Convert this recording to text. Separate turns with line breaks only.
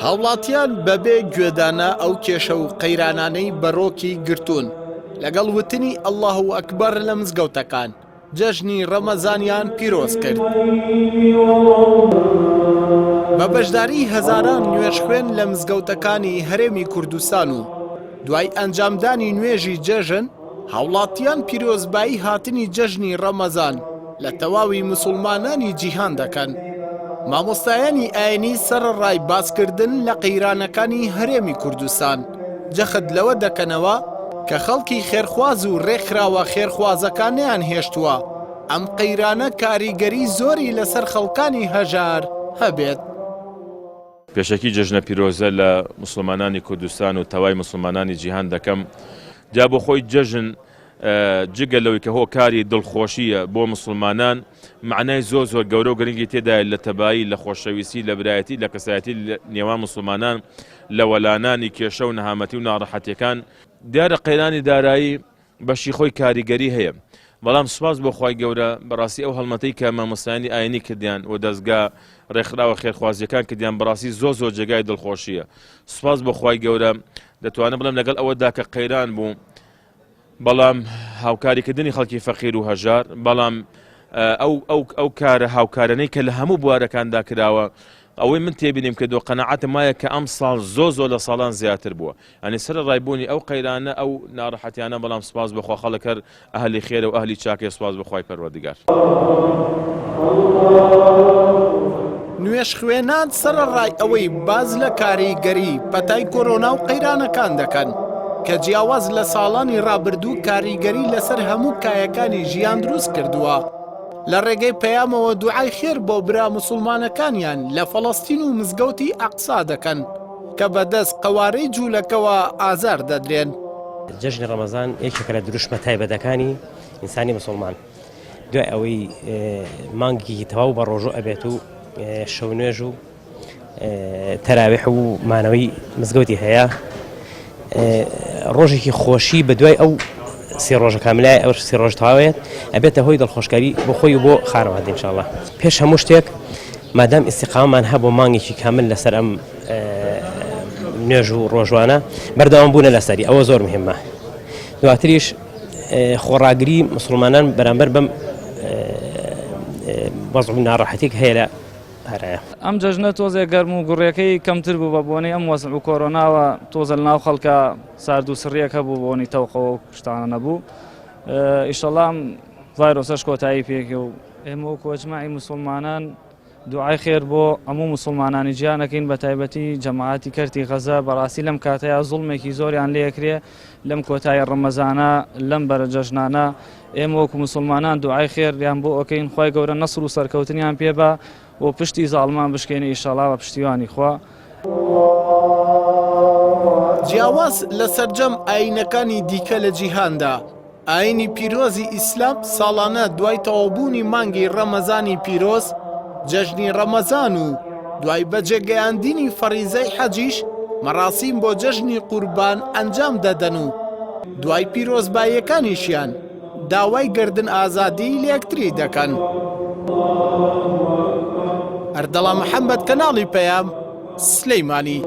هاوڵاتیان بەبێ گوێدانە ئەو کێشە و قەیرانانەی بەرۆکی گرتوون، لەگەڵ وتنی اللە اکبر لە مزگەوتەکان، جەژنی ڕەمەزانیان پیرۆز کرد. بە بەشداری هەزاران نوێژخوێن لە مزگەوتەکانی هەرێمی کوردستان و دوای ئەنجامدانی نوێژی جەژن، هاوڵاتیان پیرۆزبایی هاتنی جەژنی ڕەمەزان لە تەواوی مسوڵمانانی جیهان دەکەن. مامۆستایانی ئاینی سەرەڕای باسکردن لە قەیرانەکانی هەرێمی کوردستان، جەخت لەوە دەکەنەوە کە خەڵکی خێرخواز و رێکخراوە خێرخوازەکان نەیانهێشتووە ئەم قەیرانە کاریگەری زۆری لەسەر خەڵکانی هەژار هەبێت.
پێشەکی جەژنە پیرۆزە لە موسڵمانانی کوردستان و تەوای موسڵمانانی جیهان دەکەم، جا بۆ خۆی جەژن جگە لەوەی کە هۆکاری دڵخۆشییە بۆ موسڵمانان، مەعنای زۆر زۆر گەورە و گرنگی تێدایە لە تەبایی، لە خۆشەویستی، لە برایەتی، لە کەسایەتی نێوان موسڵمانان، لە وەلانانی کێشە و نەهامەتی و ناڕەحەتیەکان. دیارە قەیرانی دارایی بەشی خۆی کاریگەری هەیە، بەڵام سوپاس بۆ خوای گەورە بەڕاستی ئەو هەڵمەتەی کە مامۆستایانی ئاینی کردیان و دەزگا ڕێکخراوە خێرخوازیەکان کردیان بەڕاستی زۆر زۆر جێگای دڵخۆشیە. سوپاس بۆ خوای گەورە دەتوانم بڵێم لەگەڵ ئەوەدا کە قەیران بوو بەڵام هاوکاریکردنی خەڵکی فەقیر و هەژار بەڵام ئەو ئەو ئەو کارە هاوکارانەی کە لە هەموو بوارەکاندا کراوە ئەوەی من تێبینیم کردو قەنەعەتم وایە کە ئەم ساڵ زۆ زۆر لە ساڵان زیاتر بووە ئەنی سەر ڕایبوونی ئەو قەیرانە ئەو ناڕەحەتیانە بەڵام سپاس بەخوا خەڵک هەر ئەهلی خێرە و ئەهلی چاکەیە سوپاس بۆ خوای پەروەردگار.
نوێژخوێنان سەرەڕای ئەوەی باس لە کاریگەری پەتای کۆرۆنا و قەیرانەکان دەکەن، کە جیاواز لە ساڵانی ڕابردوو کاریگەری لەسەر هەموو کایەکانی ژیان دروست کردووە، لە ڕێگەی پەیامەوە دوعای خێر بۆ برا موسوڵمانەکانیان لە فەڵەستین و مزگەوتی ئەقسا دەکەن. کە بەدەست قەوارەی جوولەکەوە ئازار دەدرێن.
جەژنی ڕەمەزان یەکێکە لە دروشمە تایبەتەکانی ئینسانی مسوڵمان دوای ئەوەی مانگێکی تەواو بە ڕۆژوو ئەبێت و شەو نوێژ و تەراویح و مانەوەی مزگەوتی هەیە ڕۆژێکی خۆشی بە دوای ئەو سێ ڕۆژە کاملای ئەو سێ ڕۆژ تەواوێت ئەبێتە هۆی دڵخۆشکاری بۆ خۆی و بۆ خانەوادە ئینشاءاللە پێش هەموو شتێک مادام ئیستیقامەمان هەبوو مانگێکی کامل لەسەر ئەم نوێژ و ڕۆژوانە بەردەوام بوونە لەسەری ئەوە زۆر مهمە دواتریش خۆڕاگری مسلمانان بەرامبەر بەم وەزع و ناڕەحەتێک هەیە لە پارەیە.
ئەم جەژنە تۆزێ گەرم و گوڕیەکەی کەمتر بوو بە بۆنەی ئەم وەزع و کۆرۆناوە تۆزە لەناو خەڵکا سارد و سڕیەک هەبوو بۆنی تەوقەوە و شتانە نەبوو ئیشەڵا ئەم ڤایرۆسەش کۆتایی پێکێ و ئێمە وەکو ئەجماعی موسڵمانان دوعای خێر بۆ هەموو موسڵمانانی جیهان ئەکەین بەتایبەتی جەماعەتی کەرتی غەزە بەڕاستی لەم کاتەیا زوڵمێکی زۆریان لێکرێ لەم کۆتایی ڕەمەزانە لەم بەرە جەژنانە ئێمە وەکو موسڵمانان دوعای خێریان بۆ ئەکەین خوای گەورە نەسر و سەرکەوتنیان پێ با و پشتی زاڵمان بشکێنێ ئیشەڵا بە پشتیوانی خوا.
جیاواز لە سەرجەم ئایینەکانی دیکە لە جیهاندا، ئایینی پیرۆزی ئیسلام ساڵانە دوای تەواوبوونی مانگی ڕەمەزانی پیرۆز، جەژنی ڕەمەزان و دوای بەجێگەیاندنی فەڕیزەی حەجیش مەڕاسیم بۆ جەژنی قوربان ئەنجام دەدەن و دوای پیرۆزباییەکانیشیان داوای گەردن ئازادی لەیەکتری دەکەن. ئەردەڵان محەمەد، کەناڵی پەیام، سلیمانی.